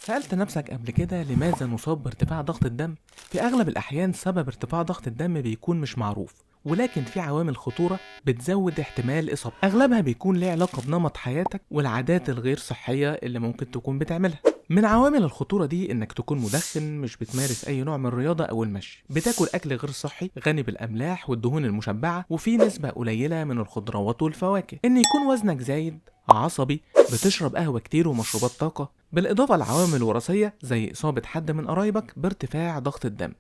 سألت نفسك قبل كده لماذا نصاب بارتفاع ضغط الدم؟ في أغلب الأحيان سبب ارتفاع ضغط الدم بيكون مش معروف، ولكن في عوامل خطورة بتزود احتمال إصابة، أغلبها بيكون ليه علاقة بنمط حياتك والعادات الغير صحية اللي ممكن تكون بتعملها. من عوامل الخطورة دي إنك تكون مدخن، مش بتمارس أي نوع من الرياضة أو المشي، بتاكل أكل غير صحي غني بالأملاح والدهون المشبعة وفي نسبة قليلة من الخضروات والفواكه، إن يكون وزنك زايد، عصبي، بتشرب قهوة كتير ومشروبات طاقة، بالإضافة لعوامل وراثية زي إصابة حد من قرايبك بارتفاع ضغط الدم.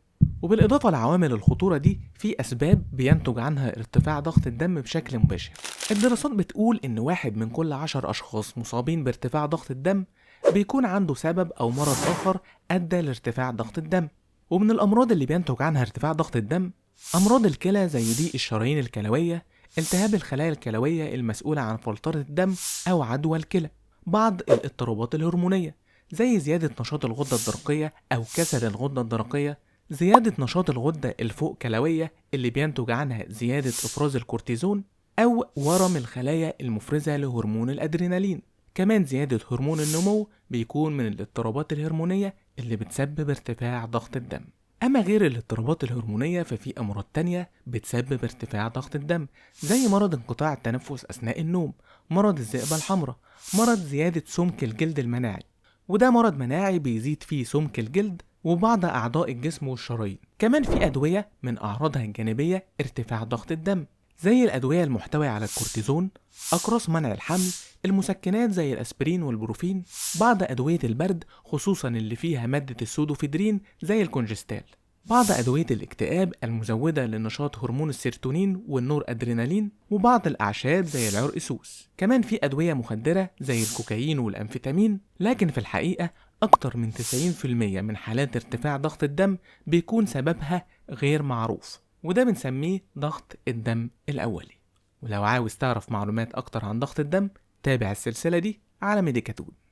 وبالإضافة لعوامل الخطورة دي في أسباب بينتج عنها ارتفاع ضغط الدم بشكل مباشر. الدراسات بتقول إن 1 من كل 10 أشخاص مصابين بارتفاع ضغط الدم بيكون عنده سبب أو مرض آخر أدى لارتفاع ضغط الدم. ومن الأمراض اللي بينتج عنها ارتفاع ضغط الدم أمراض الكلى زي ضيق الشرايين الكلوية، التهاب الخلايا الكلوية المسؤولة عن فلترة الدم أو عدوى الكلى، بعض الاضطرابات الهرمونية زي زيادة نشاط الغدة الدرقية أو كسل الغدة الدرقية، زيادة نشاط الغدة الفوق كلوية اللي بينتج عنها زيادة إفراز الكورتيزون، أو ورم الخلايا المفرزة لهرمون الأدرينالين. كمان زيادة هرمون النمو بيكون من الاضطرابات الهرمونية اللي بتسبب ارتفاع ضغط الدم. أما غير الاضطرابات الهرمونية ففي أمراض تانية بتسبب ارتفاع ضغط الدم زي مرض انقطاع التنفس أثناء النوم، مرض الذئبة الحمراء، مرض زيادة سمك الجلد المناعي، وده مرض مناعي بيزيد فيه سمك الجلد وبعض أعضاء الجسم والشرايين. كمان في أدوية من أعراضها الجانبية ارتفاع ضغط الدم زي الأدوية المحتوية على الكورتيزون، أقراص منع الحمل، المسكنات زي الأسبرين والبروفين، بعض أدوية البرد خصوصا اللي فيها مادة السودوفيدرين زي الكونجستال، بعض أدوية الاكتئاب المزودة لنشاط هرمون السيروتونين والنور أدرينالين، وبعض الأعشاب زي العرق سوس. كمان في أدوية مخدرة زي الكوكايين والأمفيتامين. لكن في الحقيقة أكتر من 90% من حالات ارتفاع ضغط الدم بيكون سببها غير معروف، وده بنسميه ضغط الدم الأولي. ولو عاوز تعرف معلومات أكتر عن ضغط الدم تابع السلسلة دي على ميديكاتون.